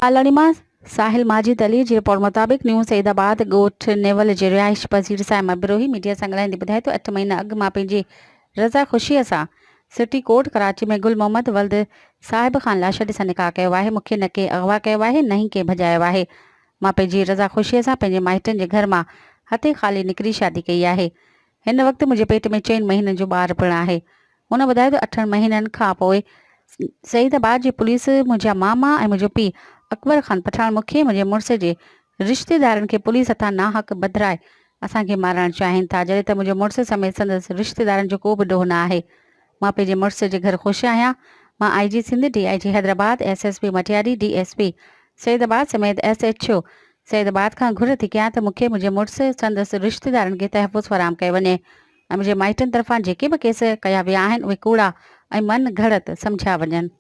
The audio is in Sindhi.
ڪالوني مان ساحل ماجد علي جي رپورٽ مطابق نيو سعيد آباد ڳوٺ نيول جي رهائش پذير صائمه بروهي ميڊيا سان ڳالهائيندي ٻڌايو ته اٺ مهينا اڳ مان پنهنجي رضا خوشيء سان سٽي ڪورٽ ڪراچي ۾ گل محمد ولد صاحب خان لاشاري سان نڪاح ڪيو آهي مونکي نه ڪنهن اغوا ڪيو آهي نه ئي ڪنهن ڀڄايو آهي مان پنهنجي رضا خوشيء سان پنهنجي مائٽن جي گهر مان هٿين خالي نڪري شادي ڪئي آهي هن وقت منهنجي پيٽ ۾ چئن مهينن جو ٻار پڻ آهي هن ٻڌايو ته اٺن مهينن کان پوء سعيد آباد جي پوليس منهنجا ماما ۽ منهنجو پيء اڪبر خان پٺاڻ مون کي منهنجي مڙس جي رشتيدارن کي پوليس هٿان ناحق ٻڌرائي اسان کي مارڻ چاهين ٿا جڏهن ته منهنجو مڙس سميت سندس رشتيدارن جو ڪو به ڏوهه نه آهي مان پنهنجي مڙس جي گهر خوش آهيان مان I G Sindh D I G Hyderabad S S P Matiari D S P Saeedabad سميت ايس ايڇ او سعيد آباد کان گهر ٿي ڪيان ته مون کي منهنجي مڙس سندس رشتيدارن کي تحفظ فراهم ڪيو وڃي ۽ منهنجي مائٽن طرفان جيڪي به ڪيس ڪيا ويا آهن اهي ڪوڙا ۽ من گهڙت سمجهيا وڃن.